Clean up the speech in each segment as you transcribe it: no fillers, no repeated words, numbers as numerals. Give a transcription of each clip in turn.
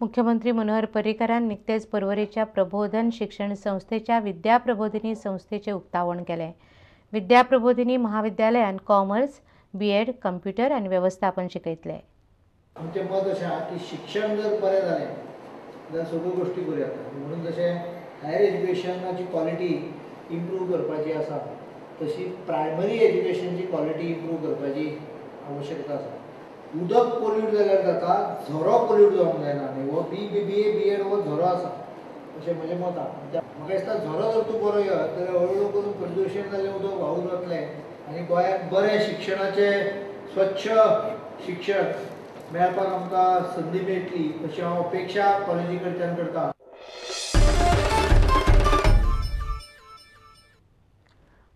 मुख्यमंत्री मनोहर पर्रीकरान निकतेच पर्वरेच्या प्रबोधन शिक्षण संस्थेच्या विद्याप्रबोधिनी संस्थेचे उक्तावण केलें. विद्याप्रबोधिनी महाविद्यालयान कॉमर्स, बीएड, कम्प्युटर आनी व्यवस्थापन शिकयतले. आमचें मत अशें आहा की शिक्षण जर बरें जालें जाल्यार सगळ्यो गोश्टी बऱ्यो जाता. म्हणून जशें हायर एज्युकेशनाची क्वॉलिटी इम्प्रूव करपाची आसा तशी प्रायमरी एज्युकेशनची क्वॉलिटी इम्प्रूव करपाची आवश्यकता आसा. उदक पोल्यूट जाल्यार जाता, झरो पोल्यूट जावंक जायना न्ही. हो B B A B Ed हो झरो आसा अशें म्हजें मत आहा. म्हाका दिसता झरो जर तूं बरो येत जाल्यार हळू हळू करून प्रदुशण जाल्लें उदक व्हांवून वतलें आनी गोंयांत बरें शिक्षणाचें स्वच्छ शिक्षण मेळपाक आमकां संदी मेळटली अशी हांव अपेक्षा कॉलेजी कडच्यान करता.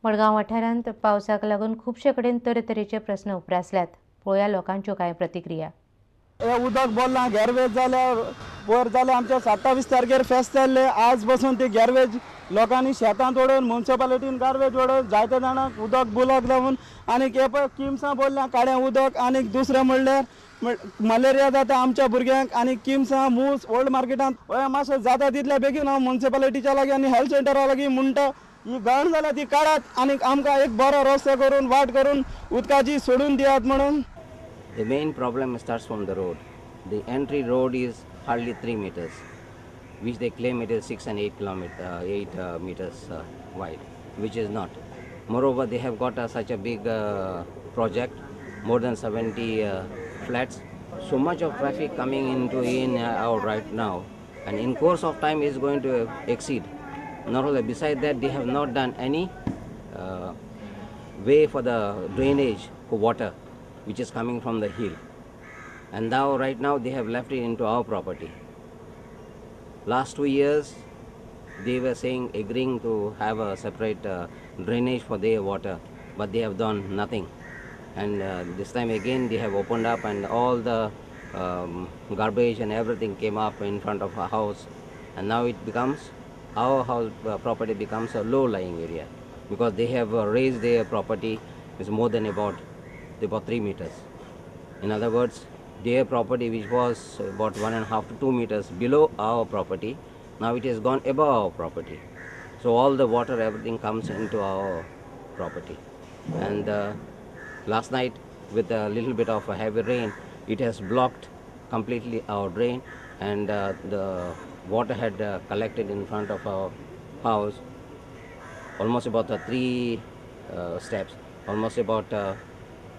मडगांव वाठारांत पावसाक लागून खुबशे कडेन तरेतरेचे प्रस्न उप्रासल्यात. पळोवया लोकांच्यो कांय प्रतिक्रिया. हे उदक भरलां, गॅरवेज जाल्या, पयर जालें आमच्या 27 तारखेर फेस्त जाल्लें. आज बसून ती गॅरवेज लोकांनी शेतांत वडोवन म्युनिसिपालिटीन गार्बेज वडोवन जायते जाणांक उदक बुलक जावन आनीक हे पळय किमसां भरल्या काळें उदक. आनीक दुसरें म्हणल्यार मलेरिया जाता आमच्या भुरग्यांक आनी किमसां मूस ओल्ड मार्केटांत हय मातशें जाता तितल्या बेगीन हांव म्युनिसिपालिटीच्या लागीं आनी हेल्थ सेंटरा लागीं म्हणटा ही घाण जाल्या ती काडात आनी आमकां एक बरो रस्तो करून वाट करून उदकाची सोडून दियात म्हणून. The main problem starts from the road. The entry road is hardly 3 meters, which they claim it is 6 and 8 meters wide, which is not. Moreover, they have got such a big project, more than 70 flats. So much of traffic coming into in out right now, and in course of time is going to exceed. Not only beside that, they have not done any way for the drainage for water, which is coming from the hill, and now right now they have left it into our property. Last 2 years they were saying agreeing to have a separate drainage for their water, but they have done nothing. And this time again they have opened up and all the garbage and everything came up in front of our house, and now it becomes our house property becomes a low-lying area because they have raised their property is more than about 3 meters. In other words, their property, which was about 1.5 to 2 meters below our property, now it has gone above our property. So all the water, everything comes into our property. And last night, with a little bit of a heavy rain, it has blocked completely our drain, and the water had collected in front of our house, almost about 3 steps, almost about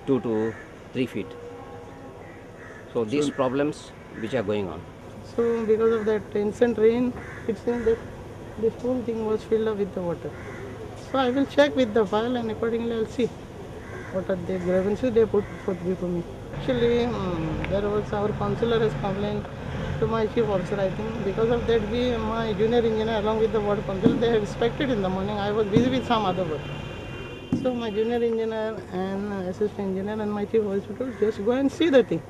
2 to 3 feet. So these problems which are going on. So because of that recent rain, it seems that this whole thing was filled up with the water. So I will check with the file and accordingly I will see what are the grievances they put forth before me. Actually, there was our councillor has complained to my chief officer, I think. Because of that, we, my junior engineer along with the ward council, they have inspected in the morning. I was busy with some other work. So my junior engineer and assistant engineer and my chief officer told, just go and see the thing.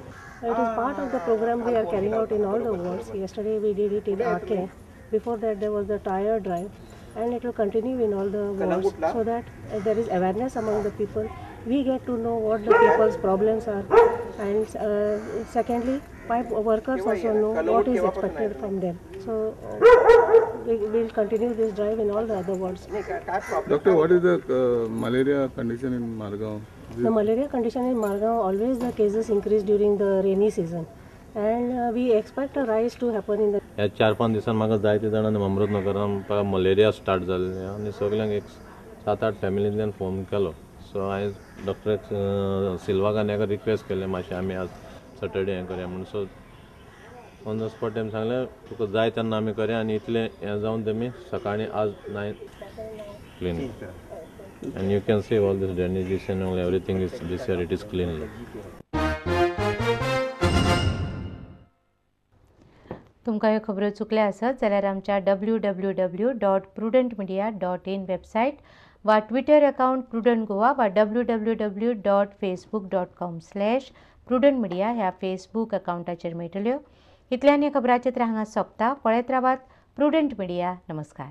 It is part of the program we are carrying out in all the wards. Yesterday we did it in Ake. Before that there was the tire drive, and it will continue in all the wards so that there is awareness among the people. We get to know what the people's problems are, and secondly, pipe workers also know what is expected from them. So we will continue this drive in all the other wards. Doctor, what is the malaria condition in Margao? The malaria condition in Margao, always the cases increase during the rainy season, and we expect a rise to happen in the. ह्या 4-5 दिसान म्हाका जायते जाणांनी अमृतनगरान malaria start जाल्ले आनी सगल्यांक एक 7-8 फॅमिलींतल्यान phone केलो. सो हांवें डॉक्टर सिल्वाक आनी हाका रिक्वेस्ट केलें मातशें आमी आज सॅटर्डे हें करया म्हूण. सो ऑन the spot तेमी सांगलें तुका जाय तेन्ना आमी करया आनी इतलें हें जावन तेमी सकाळीं आज 9 clean. And you can see all this drainage and all everything is this year it is clean. तुमकां ह्यो खबरो चुकल्या आसत जाल्यार आमच्या www.prudentmedia.in website वा ट्विटर अकाउंट प्रुडंट गोवा वा www.facebook.com/prudentmedia ह्या फेसबूक अकाउंटाचेर मेळटल्यो. इतल्यान ह्या खबराचित्र हांगा सोंपता. पळयत रावात प्रुडंट मिडिया. नमस्कार.